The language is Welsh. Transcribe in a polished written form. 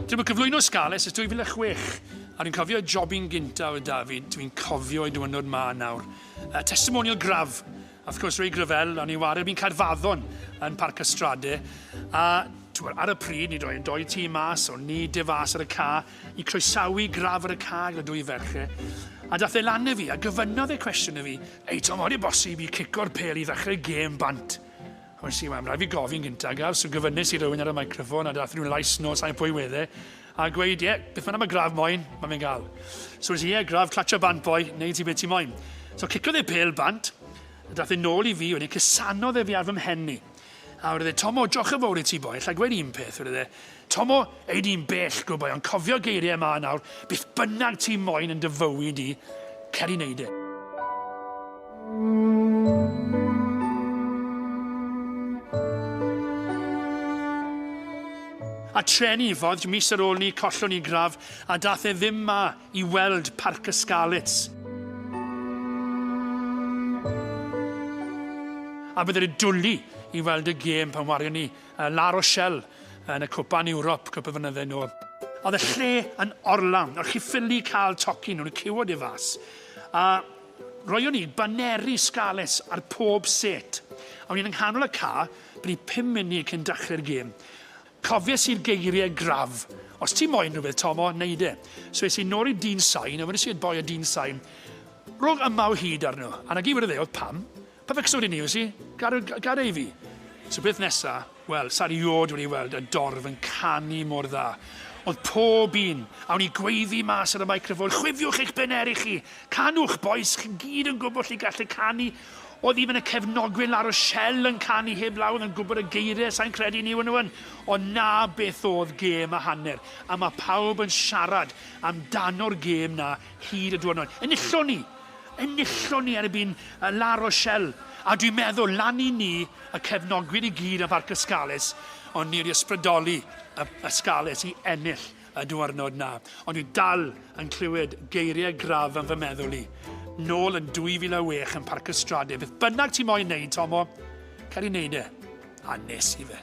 Dwi'n bod cyflwyno Scarlets ers 2006, a dwi'n cofio jobyn gynta o David, dwi'n cofio ei diwrnod ma nawr. Uh, testimonial graf, a wrth gwrs Ray Gravell, o'n i wario fi'n Caerfaddon yn Parc y Strade, a twr, ar y pryd, ni droi'n doi tîm mas, o'n ni de fas ar y ca, i croesawu graf ar y ca gyda dwy ferche. A dath e lan i fi, a gofynnodd e cwestiwn i fi, Ei Tom, oeddi bosib i cico'r pêl i ddechrau gêm bant? A wedes i, wel, rhaid fi gofyn gynta, gaf, so gofynnes i rywun ar y microffon, a dath rhywun lais no, sa'n pwy wedd e, a gweud, ie, yeah, beth mae'n am y graf moyn, mae'n fe'n gael. So wedes i, ie, yeah, graf, clatio bant, boi, neud ti beth ti moyn. So cicodd e pêl bant, a dath e nôl i fi, wedyn cusanodd e fi ar fy mhen i. A wedodd e, Tomo, diolch yn fawr i ti, boi, allai gweud un peth, wedodd e, Tomo, ei di'n bell, good boy, ond cofio geiriau ma nawr, beth bynnag ti moyn yn dy fywyd i, cer i neud e. A treni fod, mis ar ôl ni, collon ni graf, a dath e ddim ma i weld Parc y Scarlets. A bydde wedi dwlu i weld y gêm pan warion ni La Rochelle yn y Cwpan Ewrop cwpl o flynydde nôl. Oedd y lle yn orlawn, o'ch chi ffili cael tocyn, o'n nhw'n ciwo di fas. A roion ni baneri Scarlets ar pob set. A o'n i'n yng nghanol y ca, bron i 5 munud cyn dechrau'r gêm. Cofies i'r geiriau graf. Os ti moyn rhywbeth, Tomo, neud e. So es i nôl i dyn sain, a wedes i i'r boi o dyn sain, rhowch yma o hyd arno. A 'na gyd wedodd e oedd pam? Pa fecso wedi ni, wyt ti? Gad, gad ei fi. So beth nesa, wel, sa rioed wedi weld y dorf yn canu mor dda. Oedd pob un, a o'n i gweiddi mas ar y microffon, chwifiwch eich beneri chi, canwch bois, chi gyd yn gwybod chi gallu canu. Oedd even y cefnogwyr La Rochelle yn canu heb law, oedd yn gwybod y geiriau, sa'n credu ni nhw yn. Ond na beth oedd gêm a hanner, a mae pawb yn siarad amdano'r gêm na hyd y diwrnod. Enillon ni! Enillon ni erbyn La Rochelle, a dwi'n meddwl lan i ni, y cefnogwyr i gyd am Parc y Scarlets, ond ni wedi ysbrydoli y, y Scarlets i ennill y diwrnod na. Ond dwi dal yn clywed geiriau graf yn fy meddwl i. Nôl yn 2006 yn Parc y Strade, beth bynnag ti moyn neud, Tomo, cer i neud e. A nes i fe.